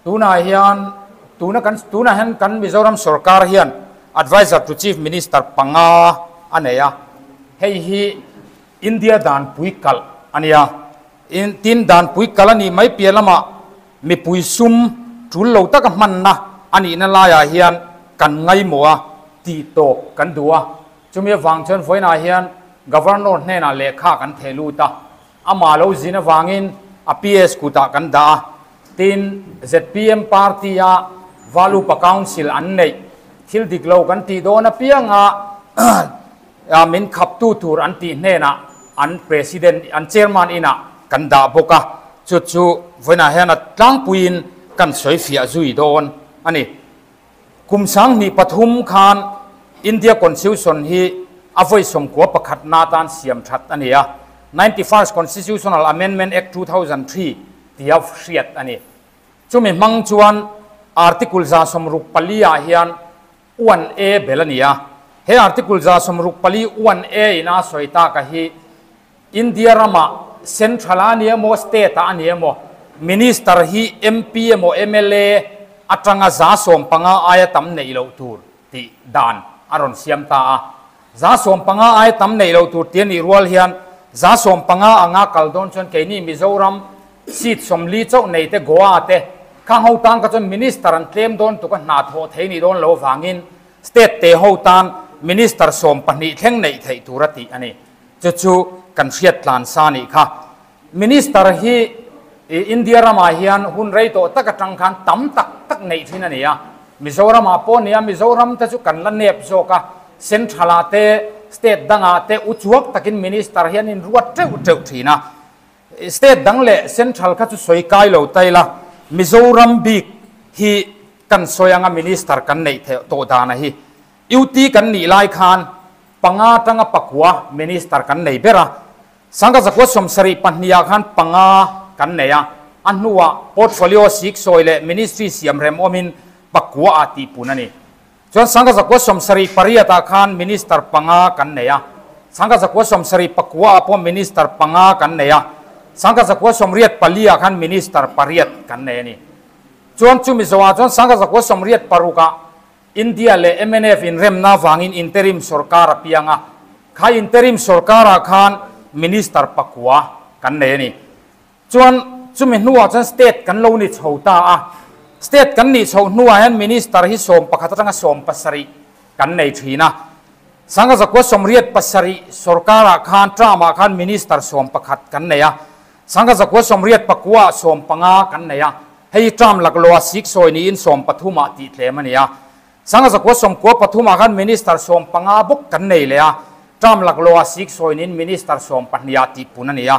Tunah hian tuna kan tunah hian kan Mizoram sorkar hian Adviser to Chief Minister panga a nei a, hei hi India danpui kalh a nia. Tin, danpui kalh a nih mai piah lamah mipui sum tul lo taka hmanna a nihna laiah hian kan ngaimawh a, tih tawp kan duh a. Chumi avang chuan vawiinah hian Governor hnenah lehkha kan theh lut a, amah lo zin avangin a PS kutah kan dah a. Tin, zpm party-a Valupa Council an neih thil dik lo kan tih dawn apianga min khaptu tur an tih hnenah an President, an Chairman inah kan dah bawk a, chu chu vawiinah hian a tlangpuiin kan sawifiah zui dawn a ni. Kum 2003 khan India Constitution hi a vawi 91na atan siam that a ni a, 91st Constitutional Amendment Act 2003 tia hriat a ni. Chumi hmang chuan Article 164 ah hian 1A bel a ni a. He Article 164 1A in a sawi taka hi India ramah Central ah a ni emaw State ah a ni emaw Minister hi MP emaw mla atanga 15% aia tam neih loh tur tih dan a rawn siam ta a. 15% aia tam neih loh tur tih a nih rual hian 15% anga kal dawn chuan keini Mizoram seat 40 chauh nei te Goa te khang ho tan kha chuan Minister an tlem dawn tuk a hna thawh thei nih dawn lo avangin State te ho tan Minister 12 thleng neih theih tur a tih a ni. Chu chu kan hriat tlan sa nih kha. Minister hi India ramah hian hun rei tawh tak atang khan tam tak tak neih thin a ni a. Mizoramah pawh nia Mizoram te chu kan la nep zawk a, Central ah te State dangah te uchuak takin Minister hian in ruat teuh teuh thin a. State dang leh Central kha chu sawi kai lo ta ila, Mizoram bik hi kan sawi anga Minister kan neih theih tawh dana hi. UT kan nih lai khan panga atanga pakua Minister kan nei ber a, 1972 ah khan panga kan nei a, a hnuah portfolio siksawi leh Ministry siam rem awmin pakua ah tihpun a ni. Chuan 1978 ah khan Minister panga kan nei a, 1979 ah pawh Minister panga kan nei a, 1984 ah khan Minister pariat kan nei a ni. Chuan chumi zawhah chuan 1986 ah India leh mnf inremna avangin interim sorkar a piang a, kha interim sorkarah khan Minister pakua kan nei a ni. Chuan chumi hnuah chuan state kan lo ni chho ta a, state kan nih chhoh hnuah hian Minister hi 11 atanga 17 kan nei thin a. 1987 sorkarah khan term-ah khan Minister 11 kan nei a, 1989 ah 15 kan nei a, hei hi term laklawha siksawi niin 13 ah tih tlem a ni a. 1993 ah khan Minister 15 bawk kan nei leh a, term laklawha siksawi niin Minister 12 ah tih pun a ni a.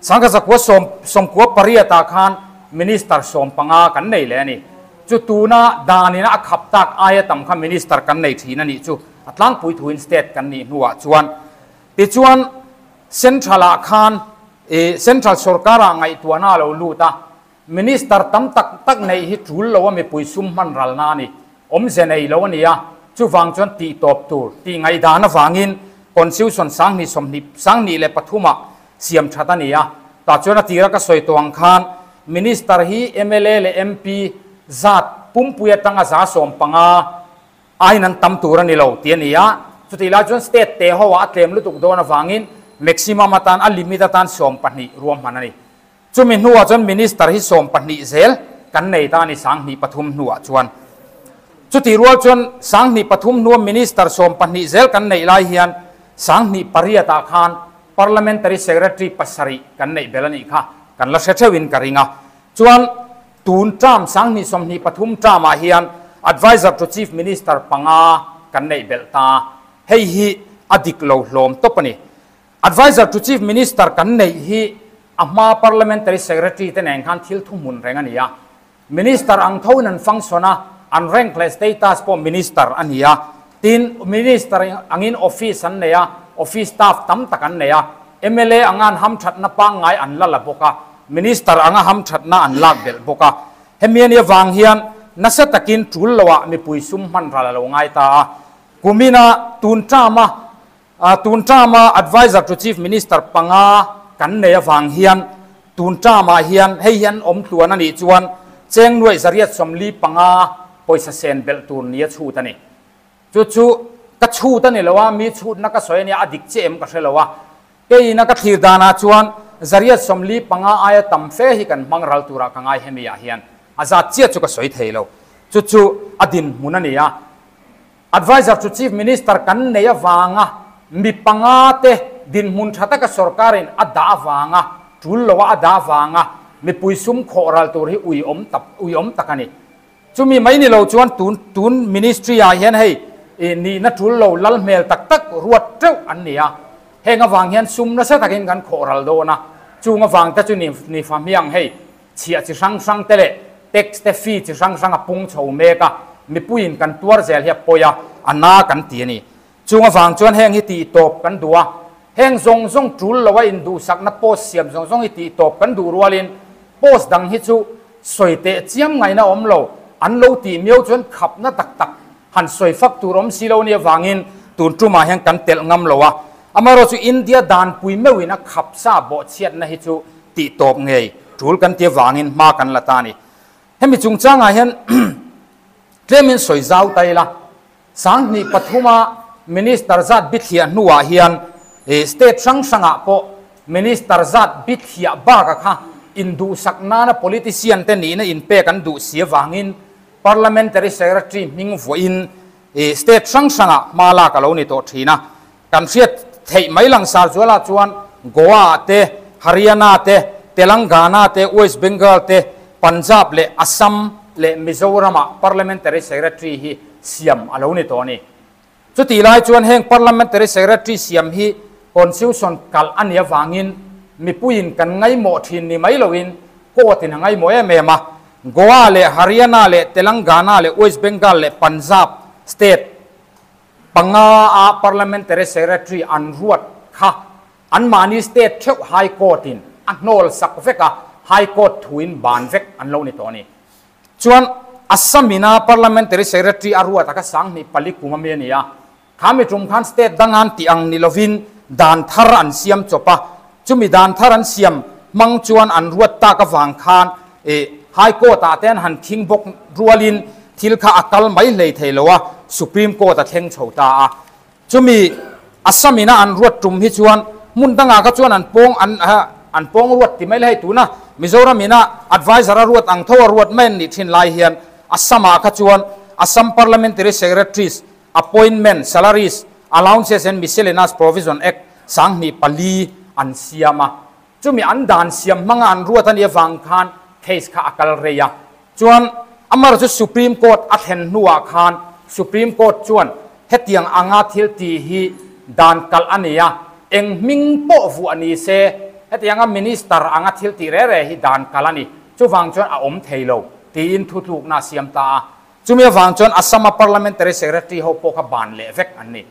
1998 ah khan Minister 15 kan nei leh a ni. Chu tuna danina a khap tak aia tam kha Minister kan nei thin a nih chu a tlangpui thuin state kan nih hnuah chuan. Tichuan Central ah khan Central sorkar ah ngaihtuahna a lo lut a, Minister tam tak tak neih hi tul lo a mipui sum hman ralna a ni, awmze nei lo a ni a, chuvang chuan tih tawp tur tih ngaihdan avangin Constitution 2020 2023 ah siam that a ni a, tah chuan a tira ka sawi tawh ang khan Minister hi mla leh MP zat pumpui atanga 15% aiin an tam tur a ni lo tih a ni a, chutih lai chuan state te ho ah a tlem lutuk dawn avangin maximum atan a limit atan 12 ruahman a ni. Chumi hnuah chuan Minister hi 12 zel kan nei ta a ni 2003 hnuah chuan. Chutih rual chuan 2003 hnua Minister 12 zel kan neih lai hian 2008 ah khan Parliamentary Secretary pasarih kan neih bel a nih kha kan la hre theuhin ka ring a. Chuan tun term 2023 term ah hian Adviser to Chief Minister panga kan neih belh ta. Hei hi a dik lo hlawm tawp a ni. Adviser to Chief Minister kan neih hi a hma Parliamentary Secretary te nen khan thil thuhmun reng a ni a. Minister ang thoin an function a, an rank leh status pawh Minister a ni a. Tin, Minister angin office an nei a, office staff tam tak an nei a. Mla anga an hamthatna pangngai an la la bawk a, Minister anga hamthatna an lak belh bawk a. Hemi a nih avang hian nasa takin tul loah mipui sum hman ral a lo ngai ta a. Kumina tun term-a Tun term-a Adviser to Chief Minister panga kan nei avang hian tun term-ah hian hei hian awm tluan a nih chuan Cheng nuaih 845 pawisa sen belh tur nia chhut a ni. Chu chu ka chhut a ni lo a, mi chhutna ka sawi a nia, a dik chiah em ka hre lo a. Keiin a ka thlir danah chuan 845 aia tam fe hi kan hmang ral turah ka ngai hemi ah hian. A zat chiah chu ka sawi thei lo. Chu chu a dinhmun a ni a. Adviser chu Chief Minister kan nei avanga mi panga te dinhmun tha taka sorkarin a dah avanga, tul loa a dah avanga mipui sum khawh ral tur hi uiawm tak uiawm tak a ni. Chumi mai ni lo chuan tun tun ministry ah hian hei nihna tul lo lal hmel tak tak ruat teuh an ni a. Heng avang hian sum nasa takin kan khawh ral dawn a, chung avang te chu ni ni fahmiang hei Chhiah chi hrang hrang te leh tax te fee chi hrang hrang a pung chho mek a, mipuiin kan tuar zel hi a pawi a, a na kan ti a ni. Chung avang chuan heng hi tih tawp kan duh a, heng zawng zawng tul lo a induhsakna post siam zawng zawng hi tih tawp kan duh rualin post dang hi chu sawi teh chiam ngaihna awm lo, an lo tih miau chuan khapna tak tak han sawi fak tur awm si lo nia vangin tun tumah hian kan telh ngam lo a, amaherawh chu India danpui meuhin a khap sa bawhchhiatna hi chu tih tawp ngei tul kan ti avangin hma kan la ta a ni. Hemi chungchangah hian tlemin sawi zau ta ila, Sanghnih pathuma Minister zat bithliah hnuah hian state hrang hrangah pawh Minister zat bithliah baka kha induhsak nana politician te nihna inpek an duh si avangin Parliamentary Secretary hming vuahin state hrang hrangah hma lak a lo ni tawh thin a. Kan hriat theih mai langsar zualah chuan Goa-ah te, Haryana te, Telangana te, West Bengal te, Punjab leh Assam leh Mizoram-ah Parliamentary Secretary hi siam a lo ni tawh a ni. Chutih lai chuan heng Parliamentary Secretary siam hi Constitution kalh a nih avangin mipuiin kan ngaimawh thin ni mai loin court-in a ngaimawh em em a. Goa leh Haryana leh Telangana leh West Bengal leh Punjab state panga a Parliamentary Secretary an ruat kha anmahni state theuh High Court-in a hnawl sak vek a, High Court thuin ban vek an lo ni tawh a ni. Chuan Assam-ina Parliamentary Secretary a ruat a kha 2004 kum ami a ni a, kha mi tum khan state dang an tih ang ni lovin dan thar an siam chawp a, chumi dan thar an siam hmang chuan an ruat tak avang khan High Court-ah te an han khing bawk rualin thil kha a kal mai hlei thei lo a, Supreme Court a thleng chho ta a. Chumi Assam-ina an ruat tum hi chuan hmun dangah kha chuan an pawng an an pawng ruat ti mai le hei tuna Mizoram-ina adviser a ruat ang tho a ruat mai an nih thin lai hian Assam-ah kha chuan Assam Parliamentary Secretaries Appointment, Salaries, Allowances and Miscellaneous Provision Act 2004 an siam a. Chumi an dan siam hmanga an ruat a nih avang khan case kha a kal rei a. Chuan amar chu Supreme Court a thlen hnuah khan Supreme Court chuan hetiang anga thil tih hi dan kalh a ni a, eng hming pawh vuah ni se hetianga Minister anga thil tih reh reh hi dan kalh a ni, chuvang chuan a awm thei lo tiin thutlukna a siam ta a. Chumi avang chuan Assam-a Parliamentary Secretary ho pawh kha ban leh vek an ni.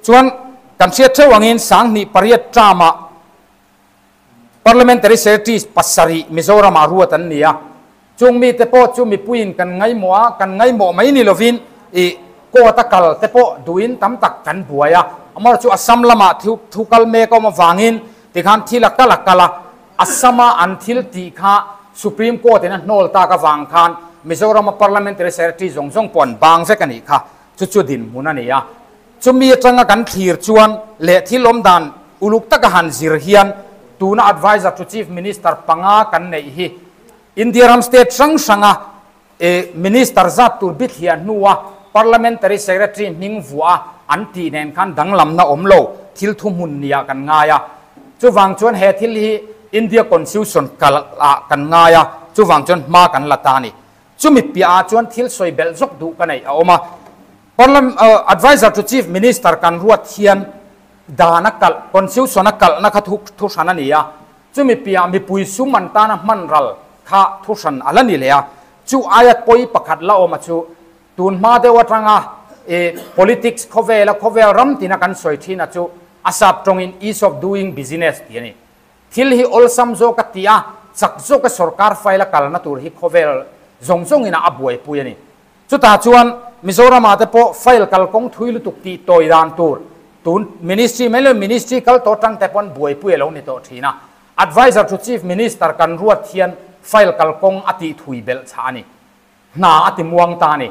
Chuan kan hriat theuh angin 2008 term-ah Parliamentary Secretaries pasarih Mizoramah ruat an ni a, chung mite pawh chu mipuiin kan ngaimawh a, kan ngaimawh mai ni lovin ih court a kal te pawh duhin tam tak kan buai a, amaherawhchu chu Assam lamah thu thu kal mek a awm avangin tikhan thil a kal a kal a, Assam-a an thil tih kha Supreme Court in a hnawl tak avang khan Mizorama Parliamentary Secretary zawng zawng pawh an bang vek a nih kha, chu chu dinhmun a ni a. Chumi atanga kan thlir chuan leh thil awm dan uluk taka han zir hian tuna Adviser to Chief Minister panga kan neih hi India ram state hrang hranga Minister zat tur bithliah hnua Parliamentary Secretary hming vuah a an tih nen khan danglamna awm lo thil thuhmun nia kan ngai a. Chuvang chuan he thil hi India Constitution kal ah kan ngai a, chuvang chuan hma kan la ta a ni. Chumi piah ah chuan thil sawi belh zawk duh ka neih a awm a. Parliament Adviser to Chief Minister kan ruat hian dan a kalh, Constitution a kalhna kha thu thu hran a ni a, chumi piah mipui sum an tana hman ral kha thu hran a la ni leh a, chu aia pawi pakhat la awm a chu tun hma deuh atanga i politics khawvela khawvel ram tina kan sawi thin a chu a sap tawngin ease of doing business tih a ni. Thil hi awlsam zawk a ti a, chak zawka sorkar file a kalna tur hi khawvel zawng zawngin a buaipui a ni. Chutah chuan Mizoramah te pawh file kalkawng thui lutuk tih tawi dan tur tun Ministry mai lo Ministry kal tawh tang te pawn buaipui a lo ni tawh thin a. Adviser to Chief Minister kan ruat hian file kalkawng a tih thui belh chhah a ni. Hna a ti muang ta a ni.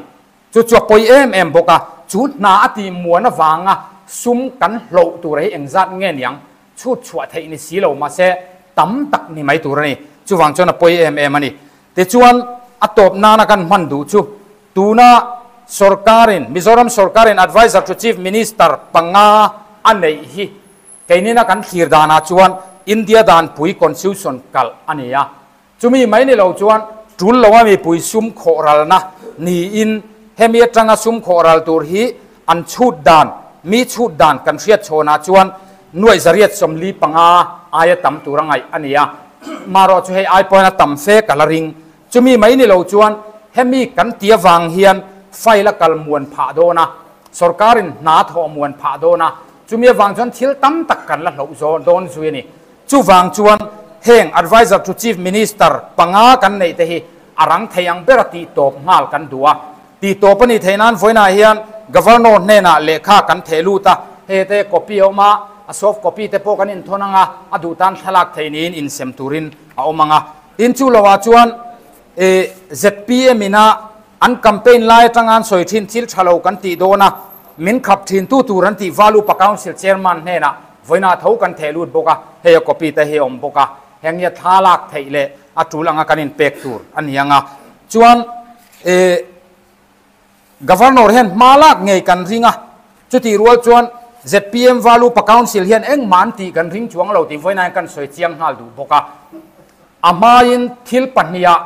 Chu chu a pawi em em bawk a, chu hna a tih muan avanga sum kan hloh tur hi engzat nge niang chhut chhuah theih ni si lo mahse tam tak ni mai tur a ni. Chuvang chuan a pawi em em a ni. Tichuan a tawp nana kan hman duh chu tuna sorkarin, Mizoram sorkarin Adviser to Chief Minister panga a neih hi keinina kan thlir danah chuan India danpui Constitution kalh a ni a. Chumi mai ni lo chuan tul loa mipui sum khawh ralna niin hemi atanga sum khawh ral tur hi an chhut dan, mi chhut dan kan hriat chhawnah chuan nuaih 145 aia tam tur a ngaih a ni a. Marawh chu hei ai pawhin a tam fe ka la ring. Chumi mai ni lo chuan hemi kan ti avang hian file a kal muan phah dawn a, sorkarin hna thawh muan phah dawn a, chumi avang chuan thil tam tak kan la hloh dawn zui a ni. Chuvang chuan heng Adviser to Chief Minister panga kan neih te hi a rang thei ang bera tih tawp nghal kan duh a. Tih tawp a nih theih nan vawiinah hian Governor hnenah lehkha kan theh lut a, hei te copy a awm a, a soft copy te pawh kan inthawn ang a, a duh tan thlalak theih niin insem turin a awm ang a. Tin chu lovah chuan zpm ina an campaign lai atanga an sawi thin thil tha lo kan tih dawn a, min khap thin tu tur an tih Valupa Council Chairman hnenah vawiinah tho kan theh lut bawk a, hei a copy te hi a awm bawk a, heng hi a thla lak theih leh a tul anga kan inpek tur a ni ang a. Chuan Governor hian hma lak ngei kan ring a, chutih rual chuan zpm Valupa Council hian engmah an tih kan ring chuang lo tih vawiinah hian kan sawi chiang nghal duh bawk a. A hmain thil pahniha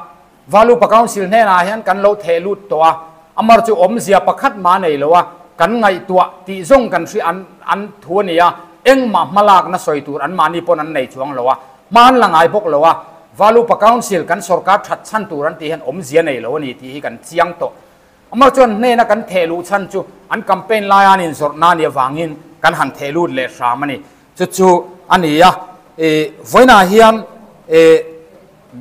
Valupa Council hnenah hian kan lo theh lut tawh a, amar chu awmzia pakhat mah nei lo a, kan ngaihtuah tih zawng kan hria an an thu a ni a, engmah hmalakna sawi tur anmahni pawn an nei chuang lo a, hma an la ngai bawk lo a, Valupa Council kan sorkar that chhan tur an tih hian awmzia nei lo a ni tih hi kan chiang tawh. Amar chuan hnena kan theh luh chhan chu an campaign laia an inzawrh na nih avangin kan han theh lut leh hram a ni. Chu chu a ni a, vawiinah hian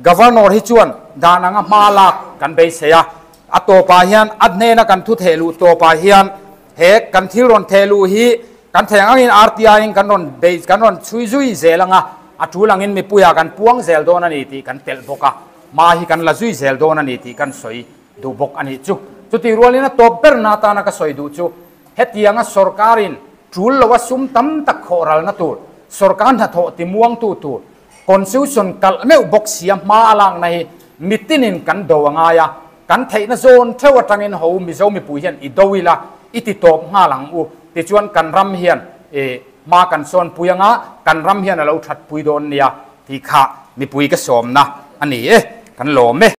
Governor hi chuan dan anga hma lak kan beisei a, a tawpah hian a hnena kan thu theh luh tawpah hian he kan thil rawn theh luh hi kan theih ang angin RTI in kan rawn bei kan rawn chhui zui zel anga a tul angin mipuiah kan puang zel dawn a ni tih kan telh bawk a, hma hi kan la zui zel dawn a ni tih kan sawi duh bawk a nih chu. Chutih rualin a tawp berna atana ka sawi duh chu hetianga sorkarin tul loa sum tam tak khawh ralna tur, sorkar hnathawh timuangtu tur, Constitution kalh meuh bawk sia hma a lakna hi mitinin kan do a ngai a, kan theihna zawn theuh atangin ho Mizo mipui hian i do ila, i ti tawp nghal ang u, tichuan kan ram hian e hma kan sawn pui anga kan ram hian a lo that pui dawn nia tih kha mipui ka sawmna a ni e, kan lawm e.